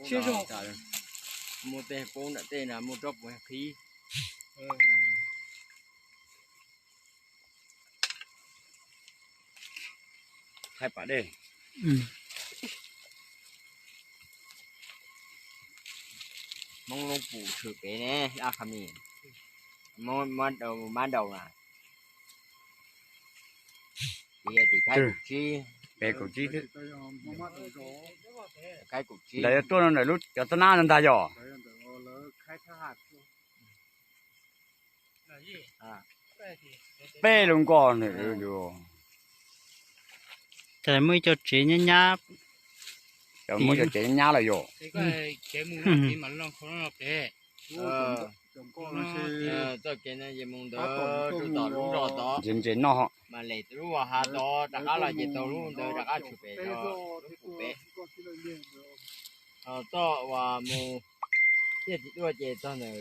Siab zoo. Muaj tej poob nram tej na, muaj tsob poob qhib. Thaij pam dej. Hmoob lub pum tshwm pem ne, dab qha mis. Mab daus na. Tim kaum tsib, pem kaum tsib xwb. Kaum tsib. Ntawm yuav tuaj no ntawm lub cov txob nab no ntag yog. Peb lub nkoj ntawm. Ces muaj ib co tsev nyab nyab. Cov muaj cov tsev nyab nyab lawm yom. Txoj kev no ces mus ntawd rau tom lub zos tod, ntse ntse noj, mas lem lub hav tod rov qab los ces taug lub ntawd rov qab tshwm pem, lub pum pem. Txoj uas mus tiaj tim duaj ces txog ntawm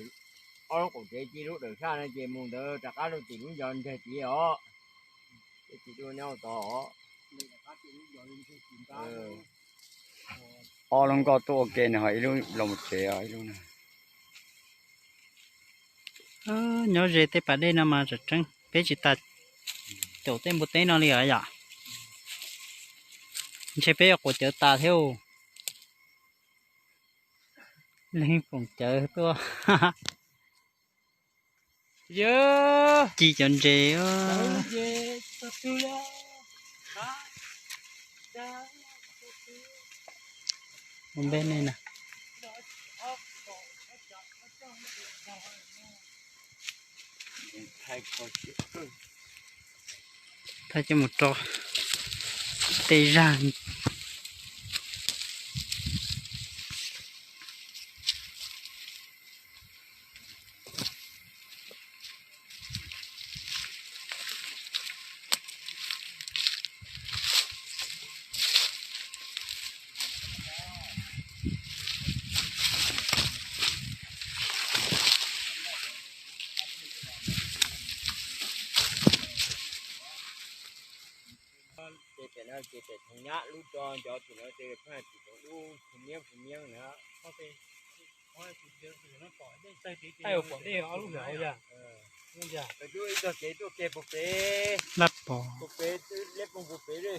ob lub qaum tsev, cia lub dawm saj no ces mus ntawd rov qab rau tim lub ncov nreg tid os. Tiaj tim duaj nyob tod. Ob lub nkoj tuaj ua ke no ho ib lub los mus tsev os ib lub na. Nyob ze tej pas dej no mas tseem tseeb peb tsis tas caum tej npua teb no li os yom. Ntshe peb yuav quav cawv tas thiab. Leej foom cawv tuaj. Ci cov ntses. Ua npej nej na. Thaij coj mus rau tej zag. Ces pem no ces pem thoov nyab lub tso ncov tim no ces pheej tim thoov dub phu miab phu miab na. Thaij ua pom dej ob lub hauv yog. Ib txog kev tuaj ke puag pem, laj pom puag pem liab ploog puag pem li.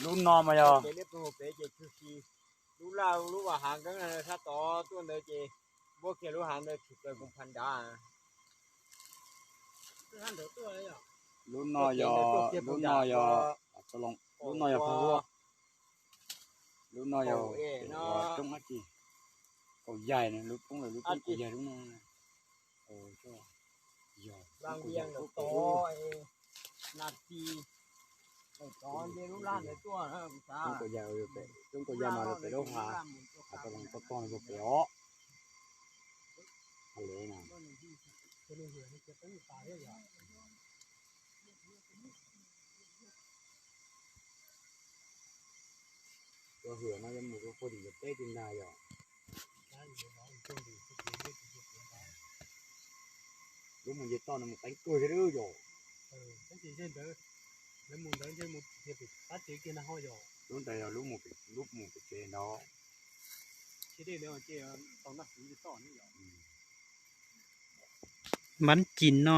Lub no mas yog kev liab ploog puag pem ces tshwm sim lub laj lub vas hav nkeeb sab tod tuaj ntawd ces npuab kiag lub hav ntawd tshwm plaws koom phav nrad. Lub no yog, lub no yog, lub no yog, lub no yog roob dab tsi? Kaum yaig, lub roob lawm lub roob kaum yaig lub no. Yog, roob kaum yaig, roob kaum yaig mas pem lub hav, hav toj toj puag pem os. Cov hwm no yuav mus rau puag tim ncov teb ti ntag yog. Lub mus nce toj no mus teeb kawg thiab yog. Lub ntawd yog lub mus pem tsev ntag. Npab ci no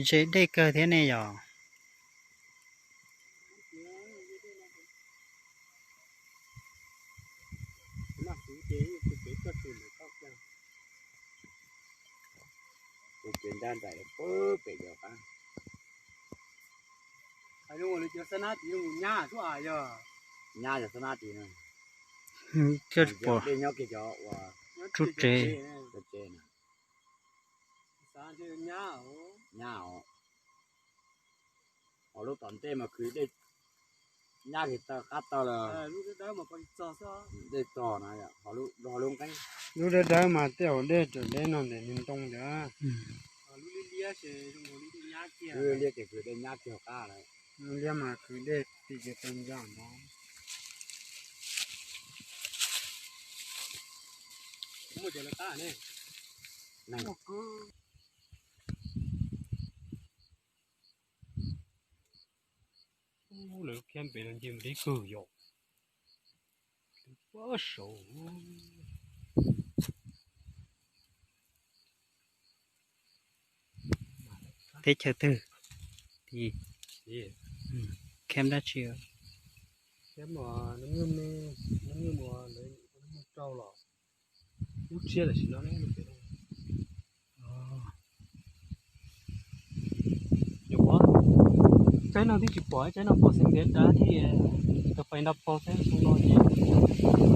ze dej kawg thiab ne yog. Tus kev nraj nraim pem yog qab. Nyab yog xab nab tid no. Dej nyob kiag cov uas tsuj tsev. Nyab os. Ho lub tom ntej mas khwv dej nyab kiag taw qab taw lawm. Dej txog na, ho lub nqeeb. Lub dawb dawb mas tej zaum dej tawm deb no ntawm niag ntoo ntawd. Lub liab ces khwv dej nyab kiag qab lawm. Lub liab mas khwv dej ti kiag taw ntsa ntawd. Lawv khiab pem no nce mus deb kawg yom. Ua saud. Teb chaws twg? Tim camp dab tsi? Camp uas nws mus, nws mus, nws mus rau los lub tsiab tam sim no ne. Tsaib no twb tsis pom, tsaib no pom xeev ntiav dab thiab, tau fais nta pau xwb xyoo no ces.